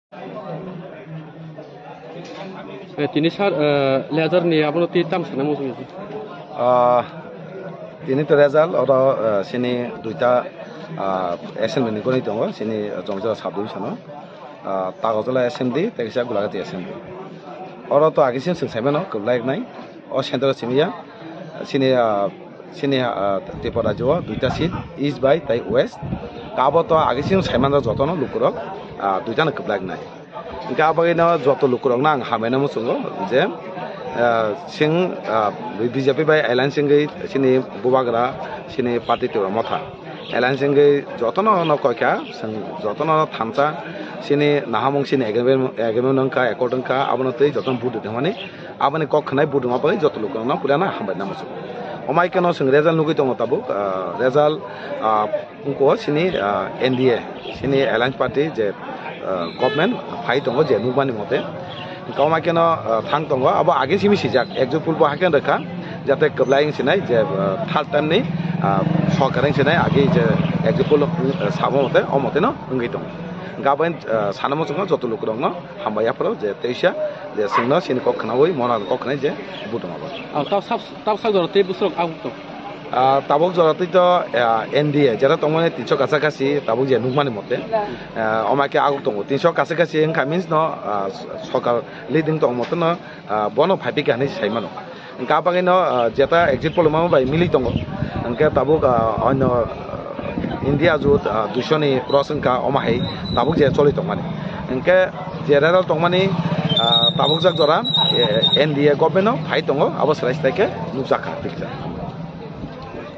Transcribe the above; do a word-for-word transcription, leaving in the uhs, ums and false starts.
Eh, tini sar, eh, leader ni abono twi tam sana muchung. Ah, tini to result oro, ah, sini duita, ah, assembly ni gwnwi tongo, sini Jongjora sub division o. Ah, Tagojola assembly tei kisa Gulagati assembly. Oro to agi sim swng saimano kwblaik nai. O center o simi ya, sini, ah, sini, ah, Tripura rajyo o duita seat, East bai tei West. Kabo to agi sim saimanjak jotono lukurok, ah, duitano kwblaik nai. Hingke abagwino joto lukurokno ang hambai nai muchungo je, ah, sing, ah, B J P bai alliance wngwi sini bubagra sini party Tipra Motha alliance wngwi jotono no koikha, chwng jotono thansa sini nahamung sini agreement, agreement wngkha, accord wngkha, abono twi jotono vote rwmani, aboni kok khwnai vote rwma bagwi joto lukurokno puilano hambai nai muchungo. Omo hai kheno chwng result nugwi tongo tabuk, ah, result, ah, Wngkha sini, ah, N D A, sini Alliance Party je, ah, government phai tongo je nukmani mote. Wngkha omo kheno, ah, thang tongo, abo age simi sijak, exit poll bo hakhe rwkha, jate kwblaing sinai je, ah, third time ni, ah, sorkar wng sinai age je exit poll, ah, sabo mote, o mote no wngwi tongo. Wngkha abo, ah, sana muchungo joto lukurokno hambai yapharo je teisa je chwngno sini kok khnaui, mona kok khnai je vote rwma bagwi. Ah, tao sab Tabuk sak jora tei bwswk aguk tong? Ah, tabuk jora tei to, ah, N D A jera tongmani tinso kacha kachi tabuk je nukmani mote. Ah, omo khe aguk tongo. Tinso kacha kachi wngkha means no, ah, sokar leading tong mote no, ah, bono phai phi kha hinwi sai mano. Hingkha bagwi no, ah, jeta exit poll ma bai mili tongo. Hingkhe tabuk, ah, onyo, ah, India jut, ah, duisho ni cross wngkha omo hai tabuk je choli tongmani. Hingkhe je result tongmani, ah, tabuk jak jora, eh, N D A government no phai tongo, abo swrai swrai khe nukjak kha picture.